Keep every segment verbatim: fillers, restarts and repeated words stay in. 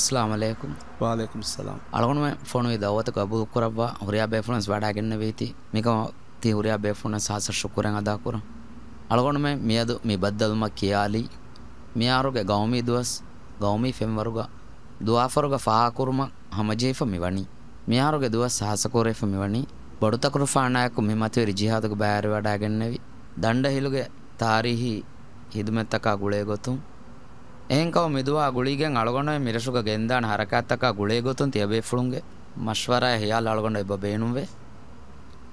އައްސަލާމު ޢަލައިކުމް. ވަޢަލައިކުމުއްސަލާމް. އަޅުގަނޑުމެން ފޮނުވި ދަޢުވަތަކަށް ޤަބޫލުކުރައްވާ ހުރިހާ ބޭފުޅުން ވެސް ވަޑައިގެންނެވީތީ، މިކަމަށް ތި ހުރިހާ ބޭފުޅުން ވެސް ޚާއްޞަ ޝުކުރެއް އަދާކުރަން. އަޅުގަނޑުމެން މިއަދު މި ބައްދަލުވުމަށް ކިޔާލީ، މިއަހަރުގެ ގައުމީ ދުވަސް، ގައުމީ ފެންވަރުގަ، ދުވާފަރުގަ ފާހަގަކުރުމަށް ހަމަޖެހިފަ މިވަނީ. މިއަހަރުގެ ދުވަސް ޚާއްޞަކުރެވިފަ މިވަނީ، ބޮޑުތަކުރުފާނާއެކު މި މަތިވެރި ޖިހާދުގެ ބައިވެރިވަޑައިގެންނެވި، ދަނޑަހިލުގެ ތާރީހީ ހިދުމަތްތަކާ ގުޅޭގޮތުން. އެހެންކަމުން މިދުވާ ގުޅިގެން އަޅުގަނޑުމެން މިރަށުގަ ގެންދާނެ ޙަރަކާތްތަކާ ގުޅޭގޮތުން ތިޔަބޭފުޅުންގެ މަޝްވަރާއެއް ޚިޔާލެއް އަޅުގަނޑަށް އެބަ ބޭނުންވޭ.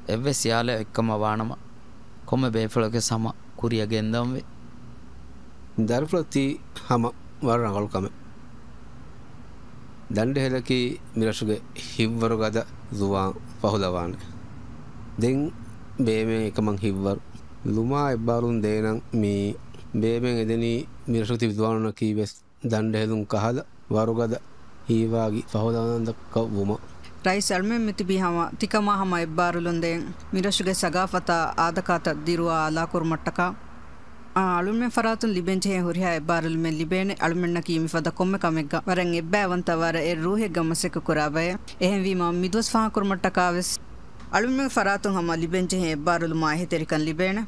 އެއްވެސް ޚިޔާލެއް އެއްކަމަށް ވާނަމަ، ކޮންމެ ބޭފުޅަކުވެސް ހަމަ ކުރިއަށް ގެންދަންވީ. ދަރިފުޅަށް ތީ ހަމަ ވަރަށް ރަނގަޅު ކަމެއް. ދަނޑެހިލަކީ މިރަށުގެ ހިތްވަރުގަދަ ޒުވާން ފަހުލަވާނެ. ދެން ބޭބެ އެކަމަށް ހިތްވަރު. ލުމާ އެއްބާރުލުން ދޭނަން މި ބޭބެ އެދެނީ މިރަށުގެ ތިބި ޒުވާނުންނަކީ ވެސް ދަނޑެހިލުން ކަހަލަ، ވަރުގަދަ، ހީވާގި ފަހުލަވާން ދައްކަ ވުމަށް. ރައީސް އަޅުމެން މިތިބީ ހަމަ ތިކަމާ ހަމަ އެއްބާރުލުން ދޭން މިރަށުގެ ސަގާފަތާ އާދަކާތައް ދިރުވާ އާލާކުރުމަށްޓަކާ. އާ، އަޅުމެން ފަރާތުން ލިބެންޖެހޭ ހުރިހާ އެއްބާރުލުމެއް ލިބޭނެ. އަޅުމެންނަކީ މިފަދަ ކޮންމެ ކަމެއްގަ ވަރަށް އެއްބައިވަންތަ ވަރަށް އެއް ރޫހެއްގަ މަސައްކަތް ކުރާ ބައެއް. އެހެންވީމަ މިދުވަސް ފާހަގަކުރުމަށްޓަކާ ވެސް އަޅުމެން ފަރާތުން ހަމަ ލިބެންޖެހޭ އެއްބާރުލުމާ އެހީތެރިކަން ލިބޭނެ.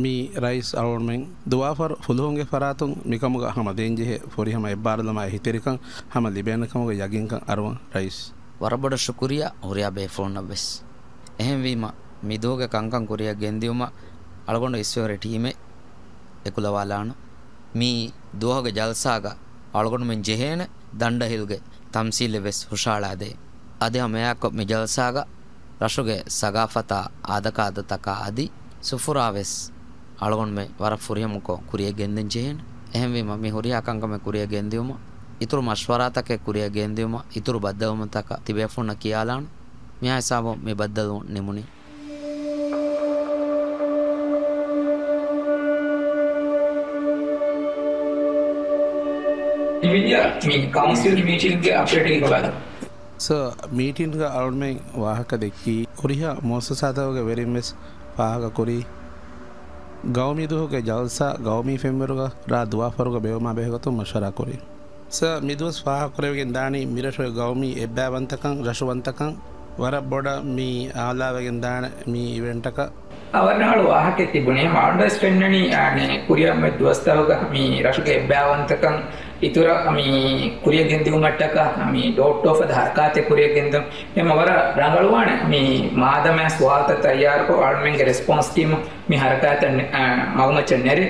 މި ރައީސް އަޅުގަނޑުމެން ދުވާފަރު ފުލުހުންގެ ފަރާތުން މިކަމުގަ ހަމަ ދޭންޖެހޭ ފުރިހަމަ އެއްބާރުލުމާ އެހީތެރިކަން ހަމަ ލިބޭނެ ކަމުގެ ޔަގީންކަން އަރުވަން ރައީސް. ވަރަށް ބޮޑަށް ޝުކުރިއްޔާ ހުރިހާ ބޭފުޅުންނަށްވެސް. އެހެންވީމަ، މިދުވަހުގެ ކަންކަން ކުރިއަށް ގެންދިއުމަށް އަޅުގަނޑު އިސްވެވަރި ޓީމެއް އެކުލަވާލާނަން. މި ދުވަހުގެ ޖަލްސާގަ އަޅުގަނޑުމެން ޖެހޭނެ ދަނޑަހިލުގެ ތަމްސީލެއް ވެސް ހުށަހަޅާދޭ. އަދި ހަމައެއާއެކު މި ޖަލްސާގަ ރަށުގެ ސަގާފަތާ އާދަކާދަތަކާ އަދި ސުފުރާ ވެސް އަޅުގަނޑުމެން ވަރަށް ފުރިހަމަކޮށް ކުރިއަށް ގެންދަން ޖެހޭނެ. އެހެންވީމަ، މި ހުރިހާ ކަންކަމެއް ކުރިއަށް ގެންދިއުމަށް، އިތުރު މަޝްވަރާތަކެއް ކުރިއަށް ގެންދިއުމަށް، އިތުރު ބައްދަލުވުމުތަކަށް ތިބޭފުޅުންނަށް ކިޔާލާނަން. މިހާ ހިސާބުން މި ބައްދަލުވުން ނިމުނީ. މި ކައުންސިލް މީޓިންގގެ އަޕްޑޭޓް އިން ބަލަން. ސަރ، މީޓިންގަ އަޅުމެން ވާހަކަ ދެއްކީ، ހުރިހާ މުއައްސަސާތަކުގެ ވެރިން ވެސް ފާހަގަކުރީ، ގައުމީ ދުވަހުގެ ޖަލްސާ ގައުމީ ފެންވަރުގަ ރާ ދުވާފަރުގަ ބޭއްވުމާ ބެހޭގޮތުން މަޝްވަރާ ކުރީ. ސަރ، މިދުވަސް ފާހަގަކުރެވިގެން ދާނީ މިރަށުގެ ގައުމީ އެއްބައިވަންތަކަން، ރަށުވަންތަކަން ވަރަށް ބޮޑަށް މި އާލާވެގެން ދާނެ މި އިވެންޓަކަށް. އަވަރަށް ރަނގަޅު ވާހަކައެއް ތިބުނީ. މައުންޓް ރައީސް ފެންނަނީ، އާނެ، ކުރިއަށް މި ދުވަސްތަކުގަ މި ރަށުގެ އެއްބައިވަންތަކަން އިތުރަށް މި ކުރިއަށް ގެންދިއުމަށްޓަކާ މި ޑޯޓް ޓޯ ފަދަ ހަރަކާތެއް ކުރިއަށް ގެންދުން. އެމަ ވަރަށް ރަނގަޅުވާނެ މި މާދަމާ ސުވާލުތައް ތައްޔާރުކޮށް އަޅުމެންގެ ރެސްޕޮންސް ޓީމު މި ހަރަކާތަށް ނެ-، އާ، މަގުމައްޗަށް ނެރެ،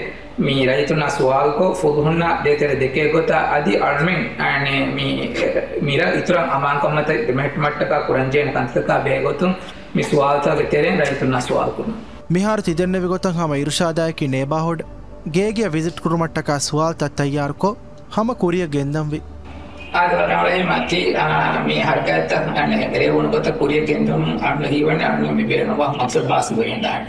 މި ރައްޔިތުންނާ ސުވާލުކޮށް، ފުލުހުންނާ ދޭތެރެ ދެކޭ ގޮތާ އަދި އަޅުމެން، އާނެ، މި، މިރަށް އިތުރަށް އަމާންކަންމަތަށް ދެމެހެއްޓުމަށްޓަކާ ކުރަންޖެހޭނެ ކަންތައްތަކާ ބެހޭގޮތުން މި ސުވާލުތަކުގެ ތެރެއިން ރައްޔިތުންނާ ސުވާލު ކުރުން. މިހާރު ތި ދެންނެވި ގޮތަށް ހަމަ އިރުޝާދާއަކީ ނޭބާހުޑް ގޭގެއަށް ވިޒިޓް ކުރުމަށްޓަކާ ސުވާލުތައް ތައްޔާރުކޮށް، ހަމަ ކުރިއަށް ގެންދަންވީ. އާދެ، ވަރަށް ރަނގަޅޭ މަތި، އާ، މި ހަރަކާތްތައް އަނެއް ރޭވުނު ގޮތަށް ކުރިއަށް ގެންދުން އަންނަ ހީވަނީ އަންނަ މި ބޭނުންވާ މަޤްޞަދު ހާސިލުވެގެންދާނެ.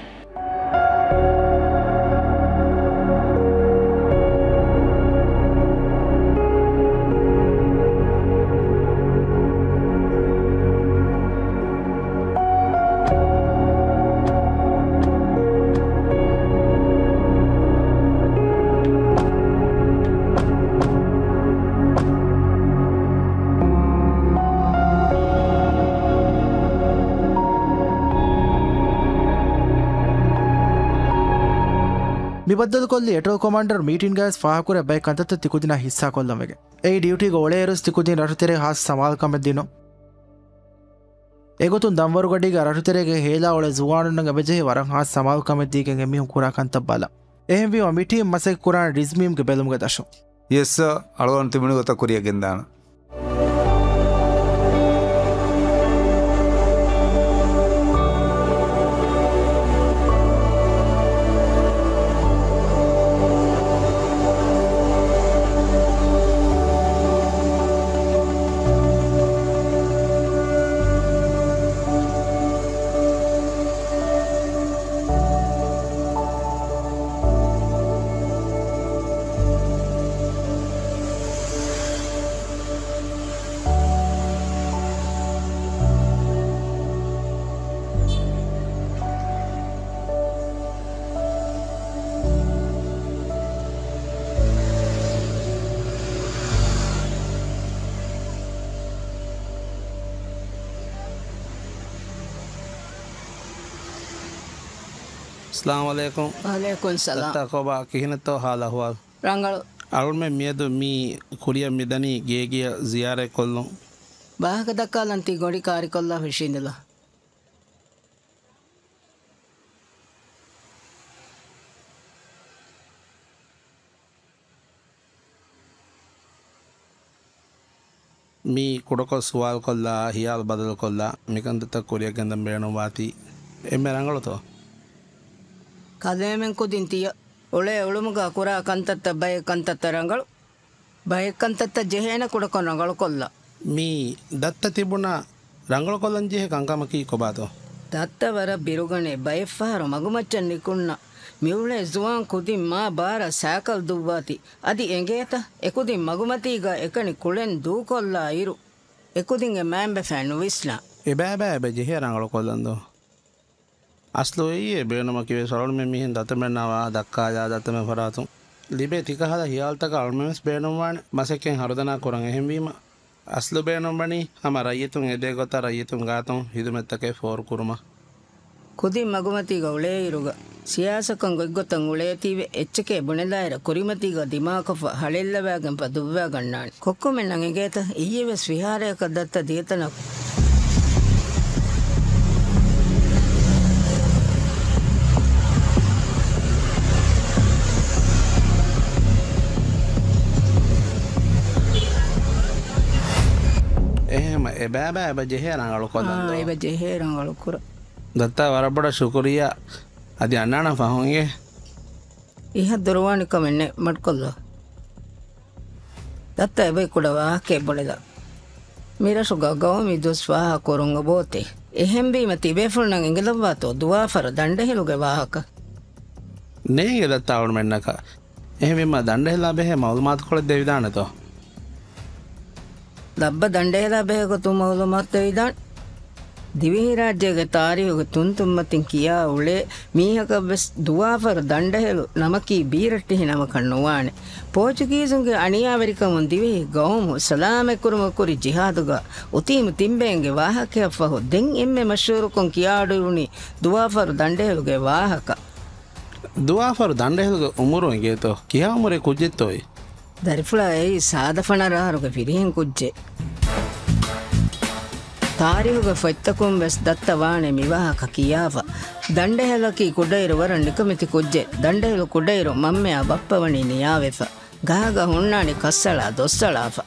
މި ބައްދަލުކޮށްލީ އެޓޯލް ކޮމާންޑަރު މީޓިންގައިވެސް ފާހަގަކުރޭ ބައެއް ކަންތައްތައް ތިކުދިންނާ ހިއްސާކޮށްލަން ވެގެން. އެއީ ޑިއުޓީގަ އުޅޭއިރުވެސް ތިކުދިން ރަށުތެރޭގަ ހާސް ސަމާލުކަމެއް ދިނުން. އެގޮތުން ދަންވަރުގަޑީގަ ރަށުތެރޭގެ ހޭލާ އުޅޭ ޒުވާނުންނަށް އެބަޖެހޭ ވަރަށް ހާސް ސަމާލުކަމެއް ދީގެން އެމީހުން ކުރާ ކަންތައް ބަލަން. އެހެންވީމަ މި ޓީމް މަސައްކަތް ކުރާނެ ރިޒްމީމްގެ ބެލުމުގެ ދަށުން. ޔެސް ސާ، އަޅުގަނޑު ތިބުނި ގޮތަށް ކުރިއަށް ގެންދާނަން. އައްސަލާމު ޢަލައިކުމް. ވަޢަލައިކުމް ސަލާމް. ދައްތާ ކޮބާ ކިހިނެއްތޯ ހާލަ އަހުވާލު؟ ރަނގަޅު. އަޅުމެން މިއަދު މި ކުރިއަށް މިދަނީ ގޭގެއަށް ޒިޔާރަތް ކޮށްލުން. ވާހަކަ ދައްކާލަން ތި ގޮނޑި ކާރިކޮށްލާ ހުށީނދެލާ. މީ ކުޑަކޮށް ސުވާލުކޮށްލާ، ހިޔާލު ބަދަލުކޮށްލާ، މިކަންތައްތައް ކުރިއަށް ގެންދަން ބޭނުންވާތީ އެންމެ ރަނގަޅުތޯ؟ ކަލޭމެން ކުދިން ތިޔަ އުޅޭ އުޅުމުގަ ކުރާ ކަންތައްތައް ބައެއް ކަންތައްތައް ރަނގަޅު، ބައެއް ކަންތައްތައް ޖެހޭނެ ކުޑަކޮށް ރަނގަޅުކޮށްލާ. މީ ދައްތަ ތިބުނަ ރަނގަޅުކޮށްލަން ޖެހޭ ކަންކަމަކީ ކޮބާތޯ؟ ދައްތަ ވަރަށް ބިރުގަނޭ، ބައެއް ފަހަރު މަގުމައްޗަށް ނިކުންނަ މިއުޅޭ ޒުވާން ކުދިން މާ ބާރަށް ސައިކަލް ދުއްވާތީ. އަދި އެނގޭތަ؟ އެކުދިން މަގުމަތީގަ އެކަނި ކުޅެން ދޫކޮށްލާ އިރު، އެކުދިންގެ މައިންބަފައިން ނުވިސްނާ. އެބައިބައި އެބަ ޖެހޭ ރަނގަޅުކޮށްލަންދޯ؟ އަސްލު އެއީ އެ ބޭނުމަކީ ވެސް އަޅުމެން މިހެން ދައްތަމެންނާ ވާ ދައްކާލާ ދައްތަމެން ފަރާތުން ލިބޭ ތިކަހަލަ ހިޔާލުތަކަށް އަޅުމެން ވެސް ބޭނުންވާނެ މަސައްކަތް ހަރުދަނާ ކުރަން. އެހެންވީމަ، އަސްލު ބޭނުންވަނީ ހަމަ ރައްޔިތުން އެދޭ ގޮތަށް ރައްޔިތުން ގާތުން ހިދުމަތްތަކެއް ފޯރުކުރުމަށް. ކުދިން މަގުމަތީގަ އުޅޭއިރުގަ، ސިޔާސަތުކަން ގޮތްގޮތަށް އުޅޭތީވެ، އެއްޗެކޭ ބުނެލާއިރަށް ކުރިމަތީގަ ދިމާކޮށްފަ ހަޅޭއްލަވާގެންފަ ދުއްވާގަންނާނެ. ކޮއްކޮމެންނަށް އެނގޭތަ؟ އިއްޔެވެސް ފިހާރަޔަކަށް ދައްތަ ދިޔަތަނަށް. އެހެންމަ އެބައި ބައި އެބަ ޖެހޭ ރަނގަޅު ކޮށްލަން އާ، ދޯ؟ އެބަ ޖެހޭ ރަނގަޅު ކުރަން. ދައްތާ ވަރަށް ބޮޑަށް ޝުކުރިއްޔާ. އަދި އަންނާނަން ފަހުން އިނގޭ. އިހަށް ދުރުވާނެ ކަމެއް ނެތް، މަޑުކޮށްލާ. ދައްތަ އެބައި ކުޑަ ވާހަކައެއް ބުނެލާ. މިރަށުގަ ގައުމީ ދުވަސް ފާހަގަ ކުރުން އޮބޯތޭ. އެހެންވީމަ ތިބޭފުޅުންނަށް އެނގިލައްވާތޯ ދުވާފަރު ދަނޑެހިލުގެ ވާހަކަ؟ ނޭނގެ ދައްތަ އަޅުމެންނަކަށް. އެހެންވީމަ ދަނޑެހިލާ ބެހޭ މައުލޫމާތުކޮޅެއް ދެވިދާނެތޯ؟ ލައްބަ ދަނޑެހިލާ ބެހޭ ގޮތުން މައުލޫމާތު ދެވިދާނެ. ދިވެހިރާއްޖޭގެ ތާރީހުގެ ތުންތުންމަތިން ކިޔާ އުޅޭ މީހަކަށްވެސް ދުވާފަރު ދަނޑެހިލު ނަމަކީ ބީރައްޓެހި ނަމަކަށް ނުވާނެ. ޕޯޗުގީޒުންގެ އަނިޔާވެރިކަމުން ދިވެހި ގައުމު ސަލާމަތްކުރުމަށް ކުރި ޖިހާދުގަ އުތީމު ތިންބެއިންގެ ވާހަކަޔަށްފަހު ދެން އެންމެ މަޝްހޫރުކޮށް ކިޔާއަޑުއިވުނީ ދުވާފަރު ދަނޑެހިލުގެ ވާހަކަ. ދުވާފަރު ދަނޑެހިލުގެ އުމުރު އެނގޭތޯ؟ ކިހާ އުމުރެއް ކުއްޖެއްތޯއި؟ ދަރިފުޅާ އެއީ ސާދަ ފަނަރަ އަހަރުގެ ފިރިހެން ކުއްޖެއް. ތާރީހުގެ ފޮތްތަކުން ވެސް ދައްތަ ވާނެ މިވާހަކަ ކިޔާފަ. ދަނޑެހިލަކީ ކުޑައިރު ވަރަށް ނިކަމެތި ކުއްޖެއް. ދަނޑެހިލު ކުޑައިރު މަންމައާ ބައްޕަ ވަނީ ނިޔާވެފަ. ގަހަގަ ހުންނާނީ ކައްސަޅާ ދޮއްސަޅާފަ.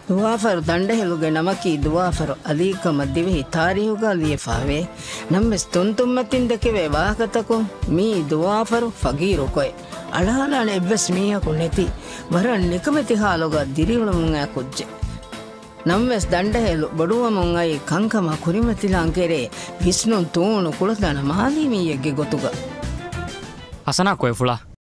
ދުވާފަރު ދަނޑެހިލުގެ ނަމަކީ ދުވާފަރު އަލީކަމަށް ދިވެހި ތާރީހުގަ ލިޔެފާވޭ. ނަމަވެސް ތުންތުންމަތިން ދެކެވޭ ވާހަކަތަކުން މީ ދުވާފަރު ފަގީރުކޮއެއް. އަޅާލާނެ އެއްވެސް މީހަކު ނެތި، ވަރަށް ނިކަމެތި ހާލުގަ ދިރިއުޅެމުން އައި ކުއްޖެއް. ނަމަވެސް ދަނޑެހިލު ބޮޑުވަމުން އައި ކަންކަމަށް ކުރިމަތިލާން ކެރޭ ވިސްނުން ތޫނު ކުޅަދާނަ މާލީ މީހެއްގެ ގޮތުގަ. ހަސަނާ ކޮއެފުޅާ؟